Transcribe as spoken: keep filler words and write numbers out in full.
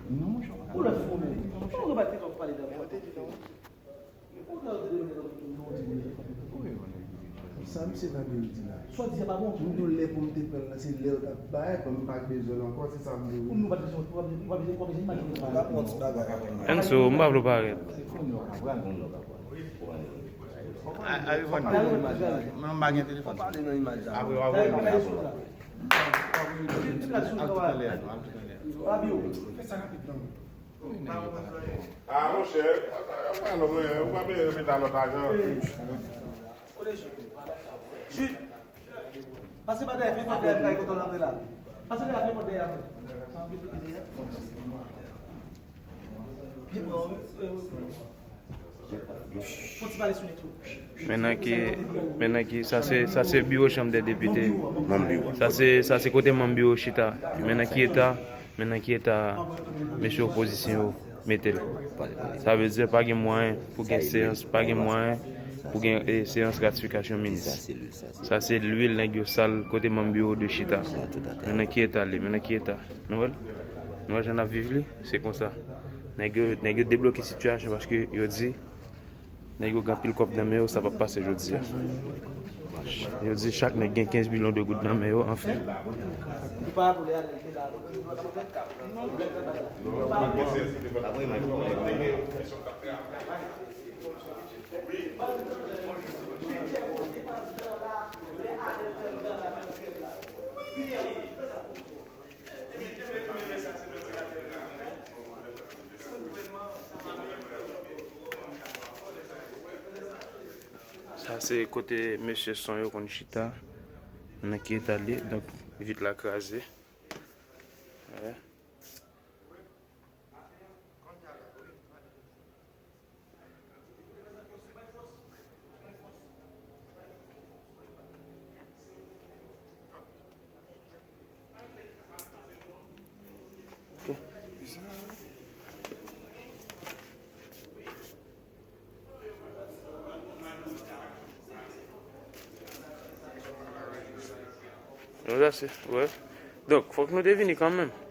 Non, monchè, ou pa ka. Ou lè fou, men. Ou pa ka pale de. Sa misye nan vin di la. Sa w di a pa bon. M di w lè pou m te pran l la, se lè yo t ap bay, bon, m pa t bezwen l ankò, se sa m di w. Pou nou pa t bezwen, pa bezwen, pa bezwen, pa bezwen imajine. Anso, m pa vle w parèt. Mwen m pa gen telefòn. Apre w ap wè l. Al tout anlè, al tout anlè. Fabio, fè sa rapid non. Ah, monchè, ou pa bezwen repete lòt ajan. Jude, pase pa dèyè, fè pa dèyè, fè kote w antre la. Pase dèyè, fè pa dèyè. Vin pran, wi. Fon ti pale sou li tou. Men nan ki, men nan ki, sa se, sa se biwo chanm dè depite. Manm biwo. Sa se, sa se kote manm biwo chita. Men nan ki eta, men nan ki eta mesye opozisyon yo mete l. Sa vle di pa gen mwayen pou gen seyans, pa gen mwayen pou gen, eh, seyans ratifikasyon minis. Sa se lwil nèg yo sal kote manm biwo de chita. Men nan ki eta li, men nan ki eta. Nou wè l? Nou wè jan n ap viv li? Se konsa. Nèg yo, nèg yo debloke sitiyasyon paske yo di nèg yo gen anpil kòb nan men yo, sa p ap pase jodi a. Yo di chak nèg gen kenz milyon de goud nan men yo, anfen. Sa se kote mesye son yo konn chita. Nan ki eta li, donk vit la kraze. Wè. Nou la se, wè. Donk, fòk nou te vini kanmenm.